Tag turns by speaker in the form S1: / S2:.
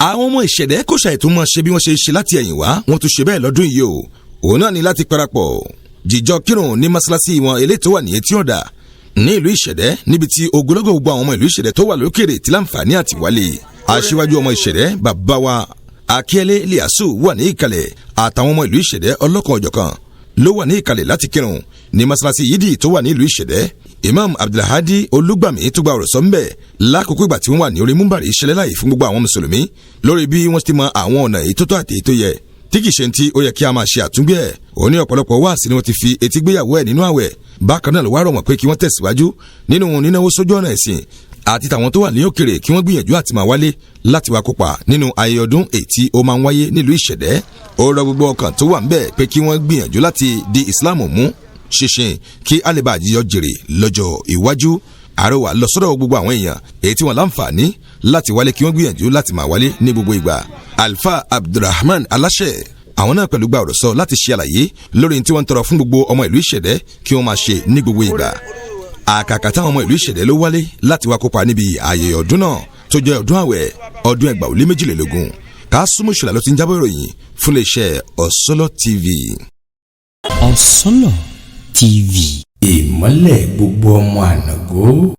S1: Àwọn ọmọ Ìṣẹ̀dẹ́ kò ṣàìtún mọ́ ṣe bí wọ́n ṣe ṣe láti ẹ̀yìn wá, wọ́n tún ṣe bẹ́ẹ̀ lọ́dún yìí o. Òun náà ní láti parapọ̀ jíjọ kírun ní mọ́ṣáláṣí wọn eléyìí tó wà ní etí ọ̀dà ní ìlú Ìṣẹ̀dẹ́, níbi tí ogunlọ́gọ̀ gbogbo àwọn ọmọ ìlú Ìṣẹ̀dẹ́ tó wà lókèrè tí láǹfààní àti wálé. Aṣíwájú ọmọ Ìṣẹ̀dẹ́, bàbá wa Akíẹ́lé Liasu, wà ní ìkàlẹ̀, àtàwọn ọmọ ìlú Ìṣẹ̀dẹ́ ọlọ́kan ọ̀jọ̀kan ló wà ní ìkàlẹ̀ láti kírun ní mọ́ṣáláṣí yídì tó wà ní ìlú Ìṣẹ̀dẹ́. Imam Abdulhadi Olúgbàmí tó gba ọ̀rọ̀ sọ ńbẹ̀ lákòókò ìgbà tí wọ́n wà ní orí múmbàrí ìṣẹ̀lẹ̀ láì fún gbogbo àwọn mùsùlùmí lórí bí wọ́n ti mọ àwọn ọ̀nà èyí tó tọ́ àti èyí tó yẹ, tí kì í ṣe ti ó yẹ kí a máa ṣe àtúngbé ẹ̀. Ó ní ọ̀pọ̀lọpọ̀ wáàsí ni wọ́n ti fi etí gbéyàwó ẹ̀ nínú àwẹ̀. Bákan náà ló wá rọ̀ wọ́n pé kí wọ́n tẹ̀síwájú nínú nínáwó sójú ọ̀nà ẹ̀sìn, àti tàwọn tó wà ní òkèrè kí wọ́n gbìyànjú àti máa wálé láti wá kópa nínú ayẹyẹ ọdún èyí tí ó máa ń wáyé nílùú Ìṣẹ̀dẹ́. Ó rọ gbogbo ọkàn tó wà ńbẹ̀ pé kí wọ́n gbìyànjú láti di Ìsìláàmù mú ṣinṣin, kí á lè bá àjíyọ jèrè lọ́jọ́ iwájú. Àrọwà lọ sọ́dọ̀ gbogbo àwọn èèyàn èyí tí wọ́n láǹfààní láti wálé kí wọ́n gbìyànjú láti máa wálé ní gbogbo ìgbà. Alfa Abdulrahman Aláṣẹ, àwọn náà pẹ̀lú gba ọ̀rọ̀ sọ láti ṣe àlàyé lórí tí wọ́n ń tọrọ fún gbogbo ọmọ ìlú Ìṣẹ̀dẹ́ kí wọ́n máa ṣe ní gbogbo ìgbà. Àkàkà táwọn ọmọ ìlú Ìṣẹ̀dẹ́ ló wálé láti wá kópa níbi ayẹyẹ ọdún náà tó jẹ́ ọdún àwẹ̀ ọdún 2022. Kásùmù Ṣọlá ló ti ń jábọ̀ ìròyìn fún iléeṣẹ́ Ọ̀sọ́lọ́ TV.
S2: Ọ̀sọ́lọ̀ TV.
S3: Ìmọ́lẹ̀ gbogbo ọmọ ànàgó.